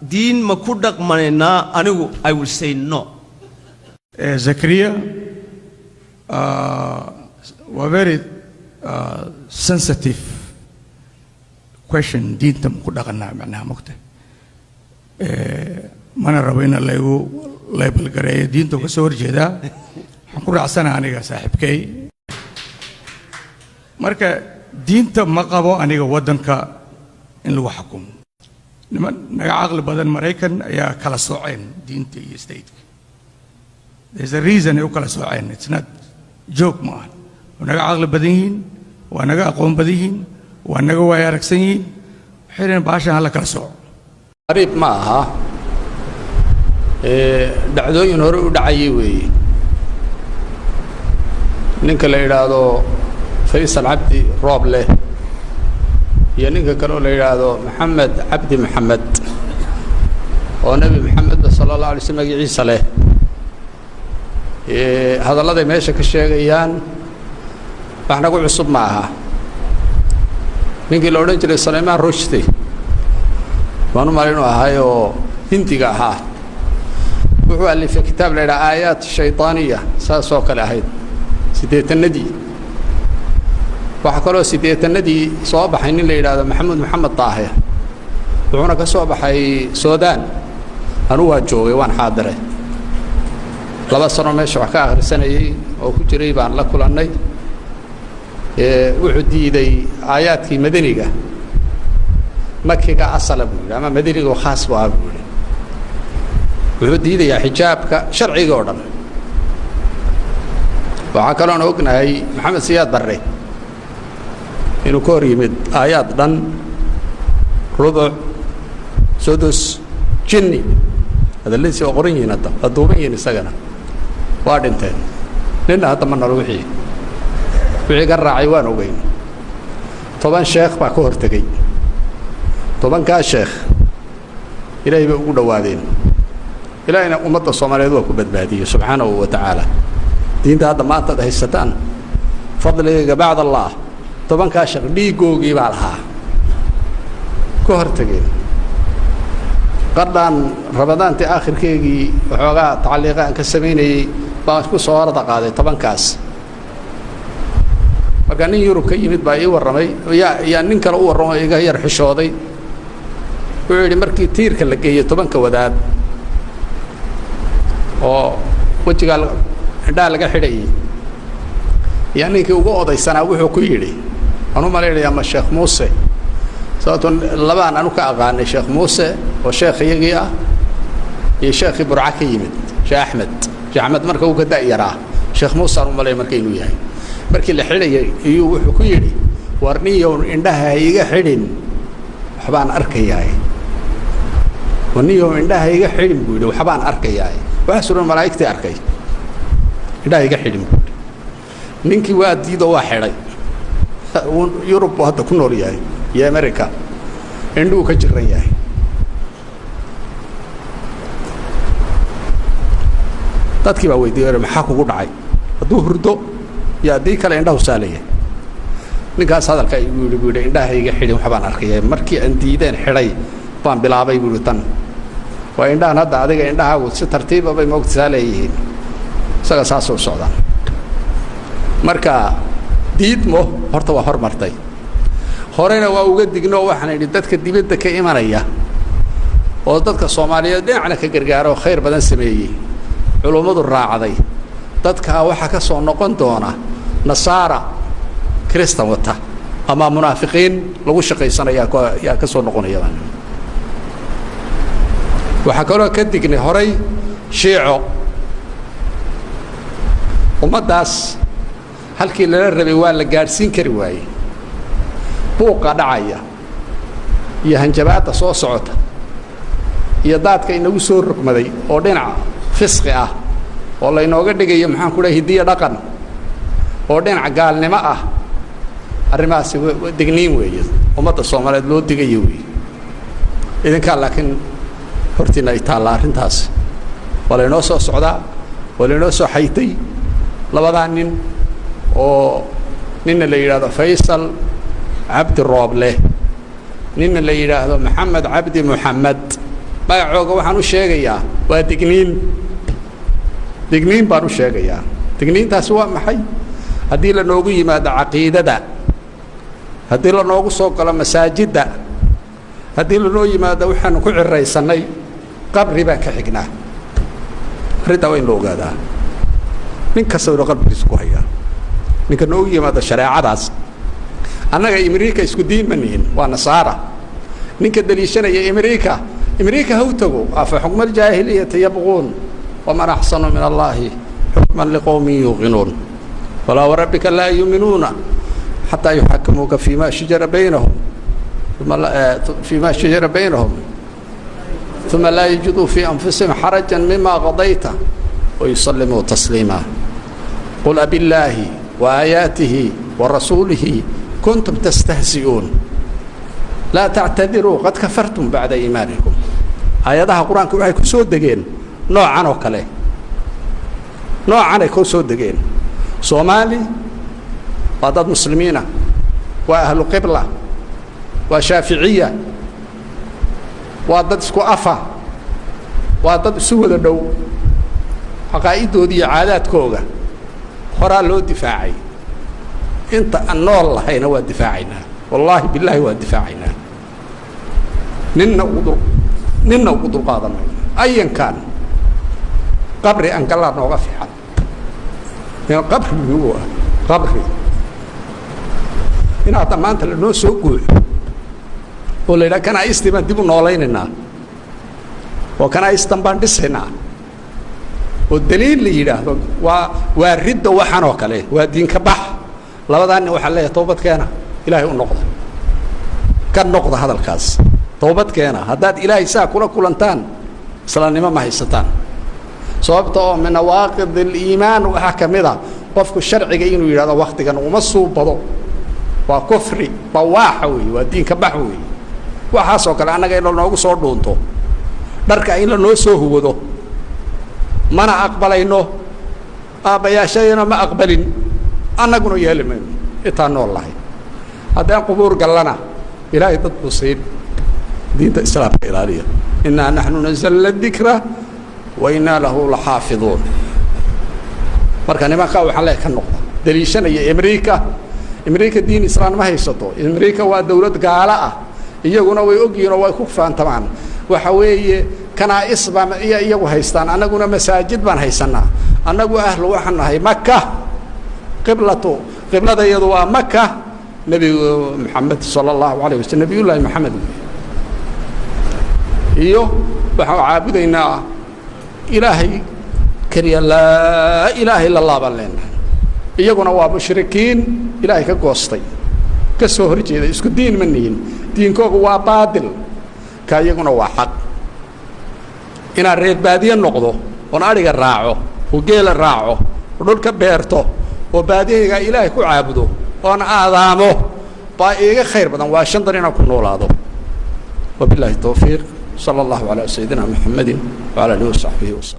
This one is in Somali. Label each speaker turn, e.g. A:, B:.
A: Diin ma ku dhaqmanaynaa? Anigu I will say no.
B: Zakaria, waa very sensitive question. Diinta ma ku dhaqanaa macnaha mogta, mana rabo in laygu label gareeyo diinta ka soo horjeedaa. Waxaan ku raacsana aniga saaxiibkay. Marka diinta ma qabo aniga waddanka in lagu xukumo. Niman naga caqli badan Maraykan ayaa kala sooceen diinta iyo stateka. There's a reason ay u kala sooceen. It's not joke, ma ahan. Waa naga caqli badan yihiin, waa naga aqoon badan yihiin, waa naga waaya aragsan yihiin. Waxay dhaheen baashan hala kala sooco.
C: Qariib ma aha, dhacdooyin hore u dhacayay weeye. Ninka la yidhaahdo Faysal Cabdi Roobleh iyo ninka kale oo la yidhaahdo Maxamed Cabdi Maxamed, oo Nebi Maxamedba sala allah alay slm magaciisa leh, hadalladay meesha ka sheegayaan wax nagu cusub ma aha. Ninkii la odhan jiray Salaymaan Rushdi waan u malay inuu ahay, oo Hindiga ahaa, wuxuu alifay kitaab la yidhaha Aayaat Shayطaaniya, saas oo kale ahayd 80-adii. Waxaa kaloo 80-adii soo baxay nin la yidhaahdo Maxamuud Maxamed Daahir, wuxuuna ka soo baxay Suudaan. Anugu waa joogay, waan xaadiray 2 sano meesha wax ka akhrisanayey oo ku jiray baan la kulannay. Wuxuu diiday aayaadkii madaniga, makiga asala buu yidhi, ama madaniga khaas bu ah buu yidhi. Wuxuu diidayaa xijaabka, sharciga oo dhan. Waxaa kaloon ognahay Maxamed Siyaad Barre inuu ka hor yimid aayaad dhan, rubuc, sudus, jinni. Hadalladiisi waa qoran yihiin, hadda waa duuban yihiin. Isagana waa dhinteen, ninna hadda ma nolo. Wixii ka raacay waan ogeyn. 10 sheekh baa ka hortegey. 10-kaa sheekh Ilaahay bay ugu dhowaadeen, Ilaahayna ummadda Soomaaliyeed waa ku badbaadiyey subxaanahu wa tacaala. Diinta hadda maanta ad haysataan, fadliga bacd Allah, 10-kaa sheekh dhiiggoogii baa lahaa ka hortegeen. Qardhaan Ramadaantii aakhirkeegii waxoogaa tacliiqa aan ka samaynayey baan ku soo horda qaaday 10-kaas. Marka nin Yurub ka yimid baa ii warramay, yaa nin kale u warramo, iga yar xishooday. Wuxuu yidhi markii tiirka la geeyey 10-ka wadaad oo wejigaa indhaha laga xidhayay, yaa ninkii ugu odaysanaa wuxuu ku yidhi, aan u malaynaya ma Sheekh Muuse, sababtoo labaan anu ka aqaanay, Sheekh Muuse oo sheekh iyagii ah iyo sheekhii Burca ka yimid, Sheekh Axmed. Sheekh Axmed marka uu ka da'yaraa, Sheekh Muuse aan u malaya marka inuu yahay. Markii la xidhayay iyuu wuxuu ku yidhi, "War niyow, indhaha ha iga xidhin, waxbaan arkayaa. War niyow, indhaha iga xidhin," buu yidhi, "waxbaan arkayaa." Waxaa suran malaa'igtii arkay. "Indhaha iga xidhin," buu yidhi. Ninkii waa diidoo waa xidhay. Yurub buu hadda ku nool yahay iyo America, indhuhu ka jiran yahay. Dadkii baa weydiiyey, "Maxaa kugu dhacay?" Hadduu hurdo iyo haddii kale indhahu saalaya. "Ninkaas hadalka igu yidhi," buu yidhi, "indhaha iga xidhin, waxbaan arkaya. Markii aan diideen xidhay baan bilaabay," buu yidhi. "Tan waa indhahan hadda adiga indhahaagu si tartiiba bay moogta saa leeyihiin, isaga saasuu socdaan." Marka diidmo horta waa hormartay, horena waa uga digno. Waxaan idhi dadka dibadda ka imanaya oo dadka Soomaaliyeed dhinacna ka gargaaro, khayr badan sameeyey, culummadu raacday, dadkaa waxaa ka soo noqon doona nasaara kristan wata ama munaafiqiin lagu shaqaysanaya yaa ka soo noqonaya. Waxaa kaloo ka dignay horay Shiico. Ummaddaas halkii lala rabay waa la gaadhsiin kari waayey. Buuqa dhacaya iyo hanjabaadda soo socota iyo daadka inagu soo rogmaday oo dhinac fisqi ah oo laynooga dhigayo, maxaan ku dhahay, hidiyo dhaqan, oo dhinac gaalnimo ah, arrimahaasi digniin weeye ummadda Soomaaliyeed loo digayo weeye. Idinkaa laakiin hortiina ay taalla arrintaasi. Waa laynoo soo socdaa, waa laynoo soo xaytay. Labadaa nin oo ninna la yidhaahdo Faysal Cabdi Rooble, Nin la yidhaahdo Maxamed Cabdi Muxamed, magacooga waxaan u sheegayaa waa digniin. Digniin baan u sheegayaa. Digniintaasi waa maxay? Haddii la noogu yimaado caqiidada, haddii la noogu soo galo masaajidda, haddii lanoo yimaado waxaanu ku ciraysannay, qabri baan ka xignaa. Arrintaa waa in la ogaadaa. Nin kasta inuu qalbigiisa ku hayaa. Ninka noogu yimaado shareecadaas, annaga Imriika isku diin ma nihin, waa nasaara. Ninka daliishanaya Imriika, Imriika ha u tago. أفحكم الجاهلية يبغون ومن أحسن من الله حكما لقوم يوقنون. فلا وربك لا يؤمنون حتى يحكموك فيما شجر بينهم ثم لا يجدوا في أنفسهم حرجا مما قضيت ويسلموا تسليما. قل أبالله وآياته ورسوله كنتم تستهزئون لا تعتذروا قد كفرتم بعد إيمانكم. Aayadaha Qur-aanka waxay ku soo degeen noocan oo kale, noocan ay ku soo degeen. Soomaali waa dad muslimiina, waa ahlu qibla, waa Shaaficiya, waa dad isku afa, waa dad isu wada dhow. Caqaa'idooda iyo caadaadkooga horaa loo difaacay. Inta aan nool lahayna waa difaacaynaa, wallaahi bilaahi waa difaacaynaa. Ninna ugu dulqaadan mayno ayankan. Qabri aan gallaa nooga fiican. Qabri muxuu ah? Qabri in hadda maanta lanoo soo guuxo oo la yidhaha kanaaistii baan dib u noolaynaynaa oo kanaa'istan baan dhisaynaa oo daliil la yidhaahdo, waa ridda. Waxan oo kale waa diinka bax. Labadaa nin waxaa leeyahay, toobad keena, Ilaahay u noqda, ka noqda hadalkaas, toobad keena. Haddaad Ilaahay saa kula kulantaan, islaamnimo ma haysataan, sababta oo من نواقض الإيمان waxaa ka mid a qofku sharciga inuu yidhahdo waktigan uma suubado. Waa kufri bawaaxa weeye, waa diinka bax weeye. Waxaasoo kale annaga in lanoogu soo dhuunto, dharka in lanoo soo huwado, mana aqbalayno. Aabbayaashayana ma aqbalin, annaguna yeeli mayno intaan nool lahay. Haddaan qubuur gallana, Ilaahay dad buu siin. Diinta Islaamka ilaaliya. إنا نحن نزلنا الذكر وإنا له لحافظون. Marka nimankaa waxaan leehay, ka noqda daliishanaya Amriika. Amriika diin Islaam ma haysato. Amriika waa dawlad gaalo ah, iyaguna way ogyihiin oo way ku faantamaan. Waxa weeye kanaa'is baa iya iyagu haystaan, annaguna masaajid baan haysanaa. Annagu ahlu waxaan nahay Maka, qiblatu qiblada iyadu waa Maka. Nebigu Maxamed sala allahu alayh wasalam, Nabiyullaahi Maxamed iyo waxaan caabudaynaa Ilaahay keliya, لا إله إلا الله baan leenahay. Iyaguna waa mushrikiin Ilaahay ka goostay, ka soo hor jeeda. Isku diin ma nihin. Diinkoogu waa baadil, ka iyaguna waa xaq. Inaan reer baadiye noqdo oon adhiga raaco oo geela raaco oo dhulka beerto oo baadiyayga Ilaahay ku caabudo oon aadaamo baa iiga khayr badan waa shantan inaan ku noolaado. وبالله التوفيق، صلى الله على سيدنا محمد وعلى آله وصحبه وسلم.